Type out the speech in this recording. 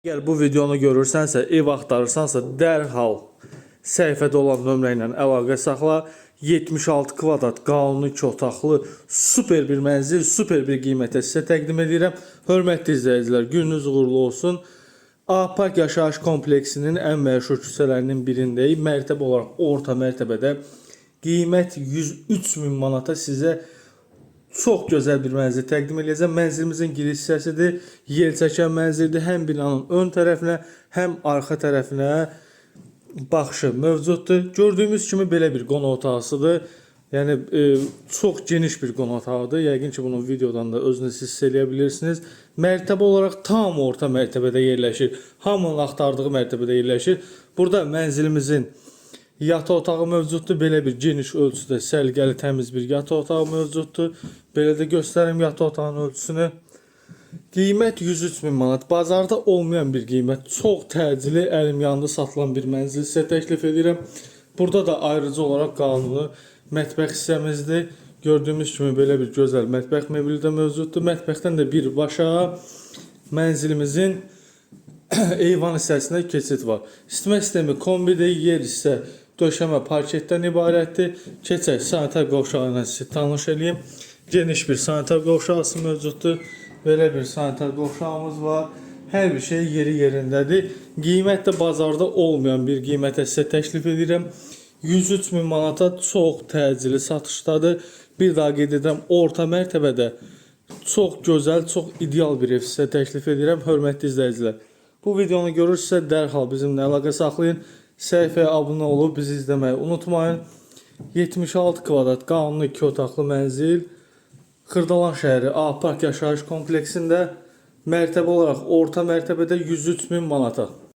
Əgər bu videonu görürsənsə, ev axtarırsansa, dərhal səhifədə olan nömrə ilə əlaqə saxla. 76 kvadrat qanuni 2 otaqlı super bir mənzil, super bir qiymətə sizə təqdim edirəm. Hörmətli izləyicilər, gününüz uğurlu olsun. A-Park yaşayış kompleksinin ən məşhur küçələrinin birindəyik. Mərtəbə olaraq orta mərtəbədə qiymət 103 min manata sizə çox gözəl bir mənzil təqdim edəcəm. Mənzilimizin giriş hissəsidir. Yel çəkən mənzildir. Həm binanın ön tərəfinə, həm arxa tərəfinə baxışı mövcuddur. Gördüyümüz kimi belə bir qonaq otağısıdır. Yəni çox geniş bir qonaq otağıdır. Yəqin ki, bunu videodan da özünüz hiss eləyə bilirsiniz. Mərtəbə olaraq tam orta mərtəbədə yerləşir. Hamının axtardığı mərtəbədə yerləşir. Burada mənzilimizin yataq otağı mövcuddur. Belə bir geniş ölçüdə səliqəli, təmiz bir yataq otağı mövcuddur. Belə də göstərim yataq otağının ölçüsünü. Qiymət 103 min manat. Bazarda olmayan bir qiymət. Çox təcili, əlim yandı satılan bir mənzil sizə təklif edirəm. Burada da ayrıca olaraq qanuni mətbəx hissəmizdir. Gördüyümüz kimi belə bir gözəl mətbəx mebeli də mövcuddur. Mətbəxdən də birbaşa mənzilimizin eyvan hissəsinə keçid var. İsitmə sistemi kombidir, yer isə döşəmə parketdən ibarətdir. Keçək sanitar qovşağı ilə sizi tanış eləyim. Geniş bir sanitar qovşağı mövcuddur. Belə bir sanitar qovşağımız var. Hər bir şey yeri yerindədir. Qiymət də bazarda olmayan bir qiymətə sizə təklif edirəm. 103 min manata çox təcili satışdadır. Bir daha qeyd edirəm, orta mərtəbədə çox gözəl, çox ideal bir ev sizə təklif edirəm, hörmətli izləyicilər. Bu videonu görürsünüzsə dərhal bizimlə əlaqə saxlayın. Səhifəyə abunə olub bizi izləməyi unutmayın. 76 kvadrat qanuni 2 otaqlı mənzil Xırdalan şəhəri A Park yaşayış kompleksində mərtəbə olaraq orta mərtəbədə 103 min manata.